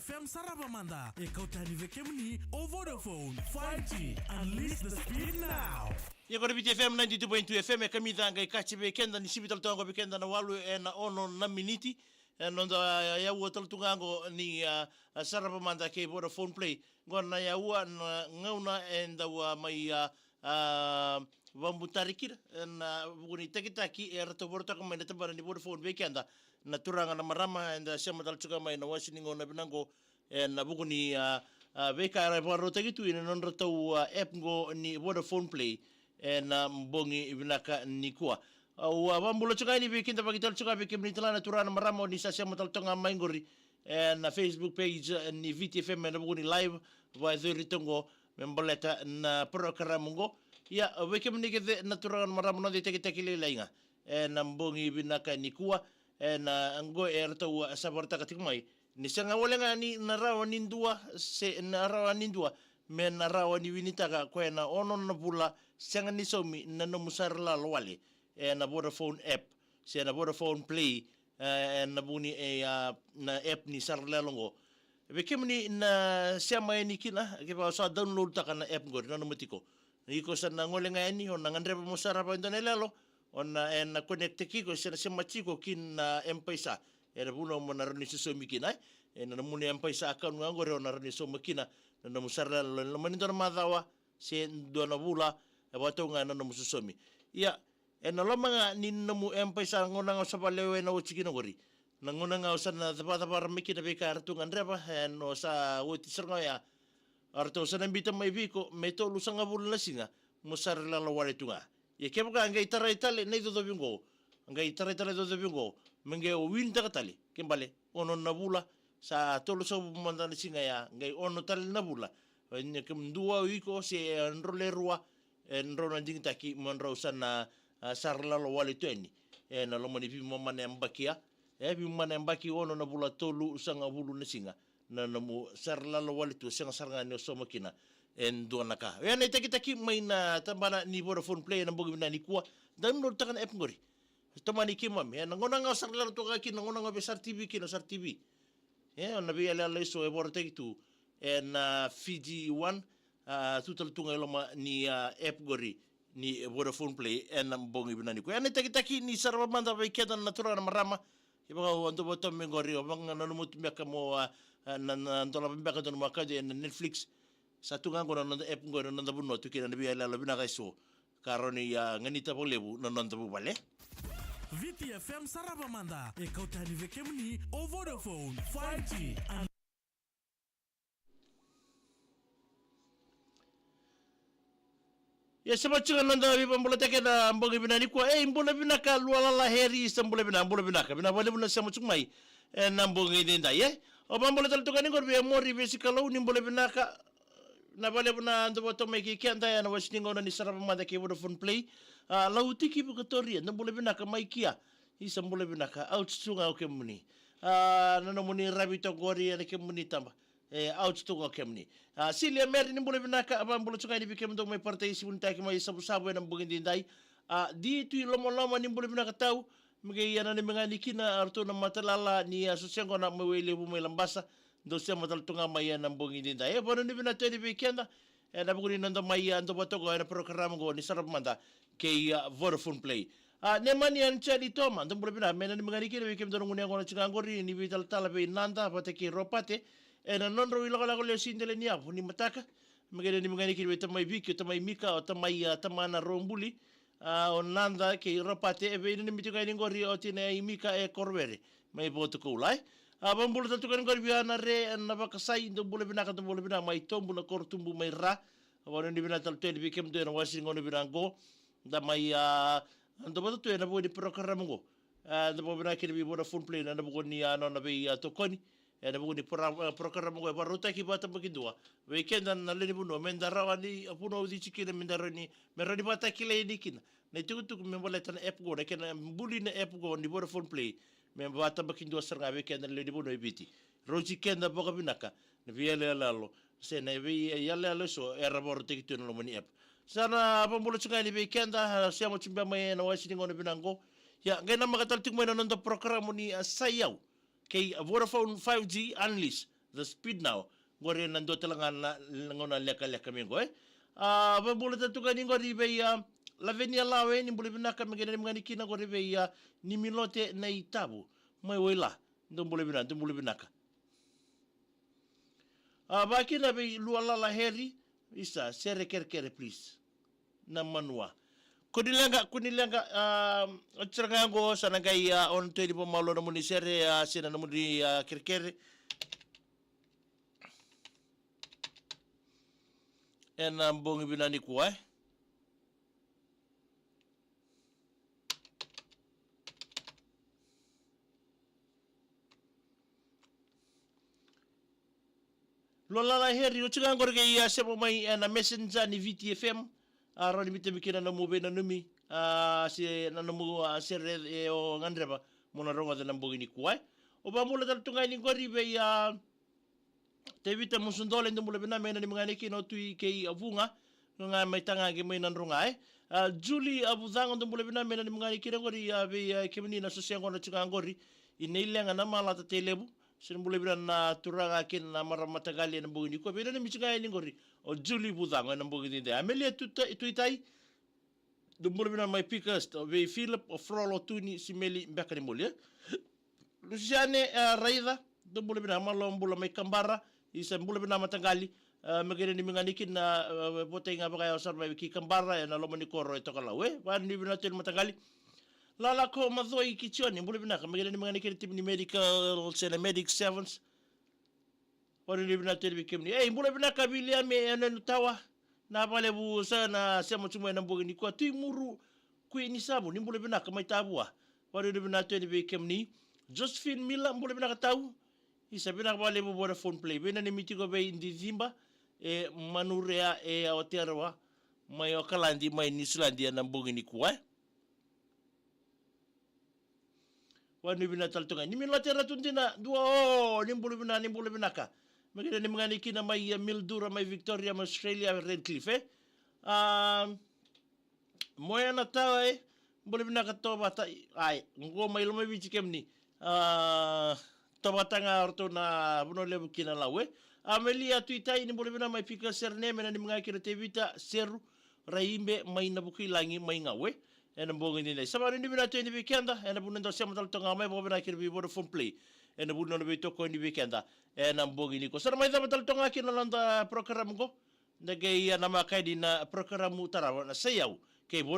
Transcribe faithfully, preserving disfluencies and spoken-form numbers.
F M sarava mada, e kau tani vei kemuni o Vodafone five G. Unleash the speed now. Ia ko na Viti F M ninety-two point two F M e kamica qai kaci vei keda ni sivi tale toka qo vei keda na walu ena ono na miniti. E noda yaua tale tu ga qo ni, a, a, sarava mada kei Vodafone Play. Qo na yaua na gauna e dau, a, mai, a, a, vabutari kina ena vuku ni takitaki e ratou vorotaka mai na tabana ni Vodafone vei keda na turaga na marama eda sema tale tu ga mai na wasi ni gauna vinaka qo ena vuku ni, a, a, veika era vakarautaki tu ena nodratou, a, app qo ni Vodafone Play ena bogi vinaka nikua. Au, a, vakabula tu ga yani vei keda vakitalo tu ga vei kemuni tale na turaga na marama o ni sa sema tale toka ga mai qori ena Facebook page, e, ni Viti F M ena vuku ni live vakayacori toka qo me baleta na program qo. Ia, vei kemuni kece na turaga na marama, noda itakitaki lailai ga ena bogi vinaka nikua, ena qo e ratou, a, sa vakarautaka tiko mai ni sega wale ga ni na rawa ni dua, se na rawa ni dua me na rawa ni winitaka koya na ono na vula sega ni saumi na nomu sara lalo wale ena Vodafone app, se na Vodafone Play, e, ena vuku ni, e, a, na app ni sara lalo qo. Vei kemuni na sema yani kina, kevaka o sa download taka na app qori, nanuma tiko. Iko sa na gole ga yani, o na gadreva mo sarava e dua na iyaloyalo, o na, e na connect tiko, se na sema tiko ki na M-PAiSA. Ena vanua mo na rawa ni sosomi kina, e. Ena nomuni M-PAiSA account ga qori, o na rawa ni sauma kina na nomu sara lalo ena loma ni dua na macawa, se dua na vula, e vakatau ga na nomu sosomi. Ia, ena loma ga ni nomu M-PAiSA, gauna ga o sa vakalewe na oti kina qori, na gauna ga o sa na cavacavara mai kina veika eratou gadreva, ena o sa oti sara ga oya, eratou sa na biuta mai vei iko me tolusagavulu na siga mo sara lalo wale tu ga. Ia kevaka qai tarai tale na icocovi qo, qai tarai tale na icocovi qo, me qai o winitaka tale, ke bale, ono na vula, sa tolusagavulu mada na siga ya, qai ono tale na vula. Ia ke dua o iko se, e, drau le rua, e, drau na digitaki mo drau sa na, a, sara lalo wale tu yani ena loma ni veimama na yabaki ya. E, veimama na yabaki, ono na vula, tolusagavulu na siga na nomu sara lalo wale tu, sega sara ga ni o sauma kina e dua na ka. Oya na itakitaki mai na tabana ni Vodafone Play ena bogi vinaka nikua. Download taka na app qori. Tomani keimami, ena gauna ga o sara lalo toka kina, na gauna ga o via sara T V kina, o sara T V. E, o na veiyaloyalo eso e vakarautaki tu ena Fiji One, a, tu tale tu ga e loma ni, a, app qori ni Vodafone Play ena bogi vinaka nikua. Oya na itakitaki ni sarava mada vei keda na turaga na marama. Kevaka o dau vakatomi qori, o vaka ga nanuma tu beka mo, a, a, na, na dolava beka dua na makaji ena Netflix. Sa tu ga qo na noda app qo ena noda vanua, tu kina na veiyaloyalo vinaka eso ka rawa ni, a, ganita vakalevu na noda vuvale. Viti F M sarava mada, e kau tani vei kemuni o Vodafone five G. Ia, sa vaka tiko na noda veivakabulataki ena bogi vinaka nikua. Ei, bula vinaka Lualala Heri, sa bula vinaka, bula vinaka. Vinaka vakalevu na sema tiko mai ena bogi edaidai, e. Au vakabula tale toka yani qori vei Mori Vesikalou, ni bula vinaka. Vinaka vakalevu na dau vakatomi kei keda ena wasi ni gauna ni sarava mada kei Vodafone Play. A, Lautiki Vakatoria, dou bula vinaka mai Kia. Isa, bula vinaka, au tu ga o kemuni. A, na nomuni ravi toka qori ena kemuni taba. E, au tu ga o kemuni. A, Silia Meri, ni bula vinaka, a, vakabula tu ga yani vei kemudou mai Parataisi, Vunitaki, mai Savusavu ena bogi edaidai. A, Di Tui Lomaloma, ni bula vinaka tau. Me qai, a, nanumi ga yani kina, a, ratou na matalala ni, a, Soseqona mai Wailevu mai Labasa. Dou sema tale tu ga mai ena bogi edaidai. E, vanuinui vinaka tu yani vei keda ena vuku ni noda mai, a, dau vakatoka ena program qo ni sarava mada kei, a, Vodafone Play. A, Nemani Anjali Toma, dou bula vinaka, me nanumi ga yani kina vei kemudou na gunu yaqona tiko ga qori, ni veitalatala vei Nada vata kei Ropate ena nodrau ilakolako lesu i dela ni yavu ni mataka. Me qai nanumi ga yani kina vei tamai Viki, o tamai Mika, o tamai, a, tamana Robuli, a, o Nada kei Ropate, e veinanumi tiko ga yani qori o tinai Mika e Korowere mai Vatukoula, e. A, vakabula tale tu ga yani qori vei Ana Re Navakasai, dou bula vinaka, dou bula vinaka mai Tobu na koro tubu mai Ra. Vanuinui vinaka tale tu yani vei kemudou ena wasi ni gauna vinaka qo. Da mai, a, dau vata tu ena vuku ni program qo. A, dau vakavinaka kina vei Vodafone Play ena vuku ni, a, nona vei, a, tokoni ena vuku ni pro-, a, program qo e vakarautaki vakatabakidua vei keda na lewe ni vanua, me da rawa ni, a, vunauci tiko kina, me da rawa ni, me rawa ni vakatakilai yani kina na itukutuku me baleta na app qo, na kena buli na app qo ni Vodafone Play, me vakatabakidua sara ga vei keda na lewe ni vanua e Viti. Rauti keda vakavinaka na veiyalayala se na veiyaloyalo eso era vakarautaki tu ena loma ni app. Sa na vakabula tiko ga yani vei keda, a, sema tiko beka mai ena wasi ni gauna vinaka qo. Ia, qai namaka tale tiko mai na noda program ni, a, Sa i Au kei, a, Vodafone five G Unleash. The speed now. Qori ena dua tale ga na, na gauna lekaleka mai qo, e. A, vakabula tale tu ga ni qori vei, a, Lavenia Lawe, ni bula vinaka, me qai nanumi ga ni kina qori vei, a, Nimilote Naitavu. Mai Waila, dou bula vinaka, dou bula vinaka. A, vakakina vei Lualala Heri, isa, sere kerekere, please. Na manua. Kua ni leqa, kua ni leqa, a, oti sara ga qo, sa na qai, a, on twenty-four malo na nomuni sere, a, se na nomuni, a, kerekere. Ena bogi vinaka nikua, e. Lualala Heri, oti ga qori kei, a, sema mai ena Messenger ni Viti F M. A, rawa ni biuta mai kina na nomu veinanumi, a, se na nomu, a, sere e o gadreva mo na rogoca ena bogi nikua, e. O vakabula tale tu ga ni qori vei, a, Tevita Musudole, dou bula vinaka, me nanumi ga ni kina o Tui kei a Vuqa, ga mai Tagaqi mai Nadroga, e. A, Julie Avucago, dou bula vinaka, me nanumi ga ni kina qori, a, vei, a, kemuni na soso yaqona tiko ga qori i Naileqa, Namalata, Tailevu. Se ni bula vinaka na turaga kei na marama mataqali ena bogi nikua, veinanumi tiko ga yani qori o Julie Vucago ena bogi nikua. Amelia Tuta-, Tuitai, dou bula vinaka mai Picas, vei Philip, o Frolo, Tuni, Simeli, beka ni moli, e. Lusiane, e, Raica, dou bula vinaka, malo bula mai Kabara, isa bula vinaka mataqali, e, me qai nanumi ga ni kina, e, votai ga vakayawa sara mai ki Kabara, ena loma ni koro e Tokalau, e. Vanuinui vinaka tu yani mataqali. Lala ko Macoi Kitione, bula vinaka, me qai nanumi ga ni kina timi ni medical, se na medic servants. Vanuinui vinaka tu yani vei kemuni. Ei, bula vinaka Viliame, e, Nenu Tawa. Na vakalevu sa na sema tu mai ena bogi nikua. Tui Muru, Kui ni Savu, ni bula vinaka mai Tavua. Vanuinui vinaka tu yani vei kemuni. Josephine Miller, bula vinaka tau. Isa, vinaka vakalevu Vodafone Play. Veinanumi tiko vei Diciba, e, Manurea, e, Aotearoa, mai Okaladi, mai Niusiladi ena bogi nikua, e. Vanuinui vinaka tale tu ga. Nimilote Ratu Dina, dua o, ni bula vinaka, ni bula vinaka. Me qai nanumi ga ni kina mai, e, Mildura, mai Victoria, mai Australia, Redcliffe, e. A, Moya Natawa, e, bula vinaka Tovata, ai, qo mai Lomaiviti kemuni. A, Tovata ga o ratou na Vanua Levu kei Nalawa, e. Amelia Tuitai, ni bula vinaka mai Picas, Sydney, me nanumi ga kina Tevita, Seru, Raibe, mai Navukailagi, mai Gaue. Ena bogi nikua. Sa vanuinui vinaka tu yani vei keda, ena vuku ni noda sema tale toka ga mai, vakavinaka kina vei Vodafone Play. Ena vuku ni nona veitokoni vei keda, ena bogi nikua. Sa na mai cava tale toka ga kina na noda program qo. Da qai, a, namaka yani na program tarava na Sai Au kei Vodafone.